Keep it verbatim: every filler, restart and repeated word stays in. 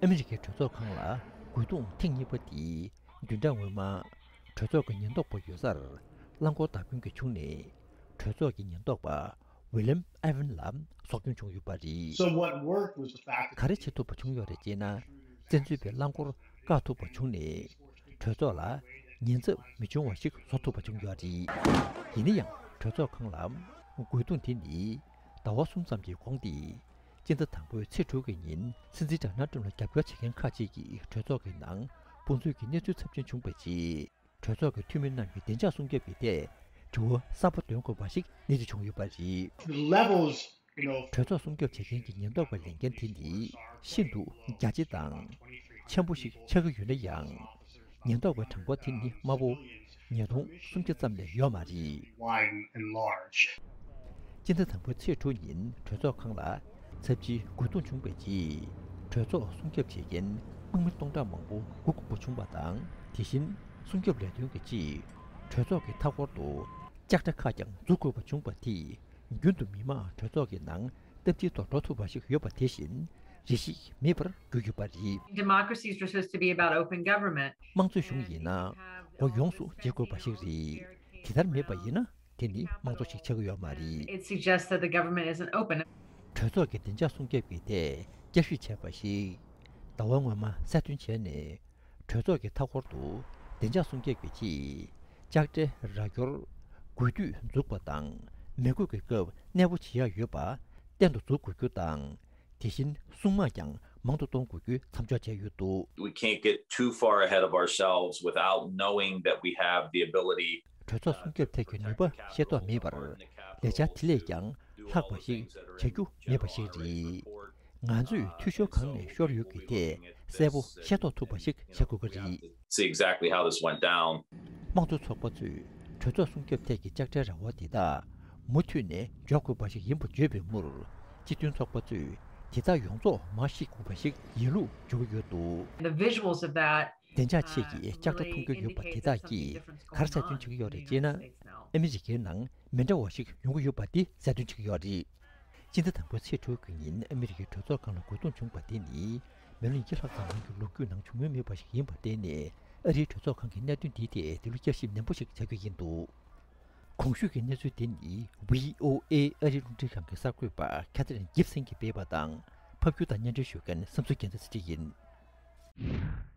ཨ་མི་རི་ཀའི་གྲོས་ཚོགས་ཁང་ལ་རྒོལ་རྡུང་ཐེངས་གཉིས་པ་དེ་བདུན་ཕྲག་སྔོན་མ་གྲོས་ཚོགས་ཀྱི་ཉེན་རྟོག་པ་ཡོད་སར་རླངས་འཁོར་བདག་དབང་གིས་བྱུང་ནས། གྲོས་ཚོགས་ཀྱི་ཉེན་རྟོག་པ་ཝི་ལེམ་ཨེ་ཝན་ལ་སྲོག་སྐྱོན་བྱུང་ཡོད་པ་རེད། So what worked was the fact that ག་རེ་བྱེད་ཐུབ་པ་བྱུང་ཡོད་རེད་ཅེ་ན། བཙན་འཛུལ་པས་རླངས་འཁོར་བཀག་ཐུབ་པ་བྱུང་ནས། གྲོས་ཚོགས་ལ་ཉེན་ཚབས་མི་འབྱུང་བ་ཞིག་བཟོ་ཐུབ་པ་བྱུང་ཡོད་རེད། ཡིན་ན་ཡང་གྲོས་ཚོགས་ཁང་ལ་རྒོལ་རྡུང་དེ་ནི་ཟླ་བ་གསུམ་ཙམ་གྱི་གོང་དེ། སྤྱི་ཟླ་དང་པོའི་ཚེས་དྲུག་གི་ཉིན་སྲིད་འཛིན་ཌོ་ནལ་ཊམ་ལ་རྒྱབ་སྐྱོར་བྱེད་མཁན་ཁག་ཅིག་གིས་གྲོས་ཚོགས་ཀྱི་ནང་དཔུང་འཛུལ་གྱི་གནས་ཚུལ་ཚབས་ཆེན་བྱུང་བའི་རྗེས། གྲོས་ཚོགས་ཀྱི་འཐུས་མི་རྣམས་ཀྱིས་བདེ་འཇགས་སྲུང་སྐྱོབ་ཀྱི་ཐད་དྲི་བ་གསར་པ་འདོན་དགོས་པ་ཞིག་སྣེ་ཁྲིད་བྱུང་ཡོད་པ་རེད། The levels, you know, གྲོས་ཚོགས་སྲུང་སྐྱོབ་བྱེད་མཁན་གྱི་ཉེན་རྟོག་པའི་ལས་འགན་དེ་ནི་ཤིན་ཏུ་རྒྱ་ཆེ་དང་ཆེན་པོ་ཞིག་ཆགས་ཀྱི་ཡོད་ན་ཡང་། ཉེན་རྟོག་པའི་གྲངས་འབོར་དེ་ནི་དམའ་བོ་ཉིས་སྟོང་སུམ་བརྒྱ་ཙམ་ལས་ཡོད་མ་རེད། Wide and large. སྤྱི་ཟླ་དང་པོའི་ཚེས་དྲུག་ཉིན་གྲོས་ཚོགས་ཁང་ལ་ཚབས་ཆེའི་རྒོལ་རྡུང་བྱུང་བའི་རྗེས། གྲོས་ཚོགས་སྲུང་སྐྱོབ་བྱེད་མཁན་དམག་མི་སྟོང་ཕྲག་མང་པོ་སྒུག་དགོས་པ་བྱུང་བ་དང་། དེ་བཞིན་སྲུང་སྐྱོབ་ལས་དོན་གྱི་ཆེད་གྲོས་ཚོགས་ཀྱི་མཐའ་འཁོར་དུ་ལྕགས་དྲ་ཁག་ཀྱང་འཛུགས་དགོས་པ་བྱུང་བ་དེས། རྒྱུན་དུ་མི་དམངས་གྲོས་ཚོགས་ཀྱི་ནང་སྟབས་གཅིག་ཏུ་འགྲོ་ཐུབ་པ་ཞིག་ཡོད་པ་དེ་བཞིན་རེ་ཞིག་མེད་པར་གྱུར་ཡོད་པ་རེད། Democracy is supposed to be about open government. དམངས་གཙོའི་གཞུང་ཡིན་ན་སྒོ་ཡོངས་སུ་འབྱེད་དགོས་པ་ཞིག་རེད། དེ་ལྟར་མེད་པ་ཡིན་ན་དེ་ནི་དམངས་གཙོ་ཞིག་ཆགས་ཀྱི་ཡོད་མ་རེད། It suggests that the government isn't open. གྲོས་ཚོགས་ཀྱི་བདེ་འཇགས་སྲུང་སྐྱོབ་ཀྱི་ཐད་བསྐྱར་ཞིབ་བྱས་པ་ཞིག་ཟླ་བ་སྔོན་མ་གསལ་སྟོན་བྱས་ནས། གྲོས་ཚོགས་ཀྱི་མཐའ་འཁོར་དུ་བདེ་འཇགས་སྲུང་སྐྱོབ་ཀྱི་ཆེད་ལྕགས་དྲའི་ར་སྐྱོར་དགོས་དུས་འཛུགས་པ་དང་། མེ་རྒོལ་གྱི་སྐབས་གནས་སྤོ་བྱེད་ཡག་ཡོད་པ་གཏན་དུ་འཛུགས་དགོས་རྒྱུ་དང་། དེ་བཞིན་སྲུང་དམག་ཀྱང་མང་དུ་གཏོང་དགོས་རྒྱུ་མཚམས་འཇོག་བྱས་ཡོད་འདུག We can't get too far ahead of ourselves without knowing that we have the ability གྲོས་ཚོགས་སྲུང་སྐྱོབ་ཐད་ཀྱི་ནུས་པ་ཤེས་རྟོགས་མེད་པར་ལས་འཆར་དེ་ལས་ཀྱང་ལྷག་པ་ཞིག་བྱ་རྒྱུ་མེད་པ་ཞིག་རེད། ང་ཚོས་འཐུས་ཤོར་གང་ནས་ཤོར་ཡོད་ཀྱི་ཐད་གསལ་པོ་ཤེས་རྟོགས་ཐུབ་པ་ཞིག་བྱ་དགོས་ཀྱི་རེད། See exactly how this went down. དམངས་གཙོ་ཚོགས་པ་ཚོས་གྲོས་ཚོགས་སྲུང་སྐྱོབ་ཐད་ཀྱི་ལྕགས་དྲའི་ར་བ་དེ་དག་མུ་མཐུད་ནས་འཇོག་དགོས་པ་ཞིག་ཡིན་པ་བརྗོད་པའི་མུར། སྤྱི་མཐུན་ཚོགས་པ་ཚོས་དེ་དག་ཡོངས་རྫོགས་མར་བཤིག་དགོས་པ་ཞིག་ཡིན་ལུགས་བརྗོད་ཀྱི་ཡོད་འདུག The visuals of that བདེ་འཇགས་ཆེད་ཀྱི་ལྕགས་དྲ་མཐོང་རྒྱུ་ཡོད་པ་དེ་དག་གིས་ག་རེ་གསལ་སྟོན་བྱེད་ཀྱི་ཡོད་རེད་ཅེ་ན། ཨ་མི་རི་ཀའི་ནང་མི་འདྲ་བ་ཞིག་ཡོང་གི་ཡོད་པ་དེ་གསལ་སྟོན་བྱེད་ཀྱི་ཡོད་རེད། སྤྱི་ཟླ་དང་པོའི་ཚེས་དྲུག་གི་ཉིན་ཨ་མི་རི་ཀའི་གྲོས་ཚོགས་སྒང་ལ་རྒོལ་རྡུང་བྱུང་བ་དེ་ནི། མི་ལོ་ཉིས་བརྒྱ་ལྷག་ཙམ་རིང་གི་ལོ་རྒྱུས་ནང་བྱུང་མྱོང་མེད་པ་ཞིག་ཡིན་པར་བརྟེན་ནས། ཨ་རིའི་གྲོས་ཚོགས་ཁང་གི་གནད་དོན་འདིའི་ཐད་འདི་ལོ་བསྐྱར་ཞིབ་ནན་པོ་ཞིག་བྱ་རྒྱུ་ཡིན་འདུག་གོང་ཞུས་ཀྱི་གནས་ཚུལ་དེ་ནི་བྷི་ཨོ་ཨེ་ཨ་རིའི་རླུང་འཕྲིན་ཁང་གི་གསར་འགོད་པ་ཁེ་ཐི་རིན་གིབ་སན་གྱིས་སྤེལ་བ་དང་། ཕབ་སྒྱུར་དང་སྙན་སྒྲོན་ཞུ་མཁན་བསམ་ཚུལ་རྒྱལ་མཚན་ཚེ་རིང་ཡིན།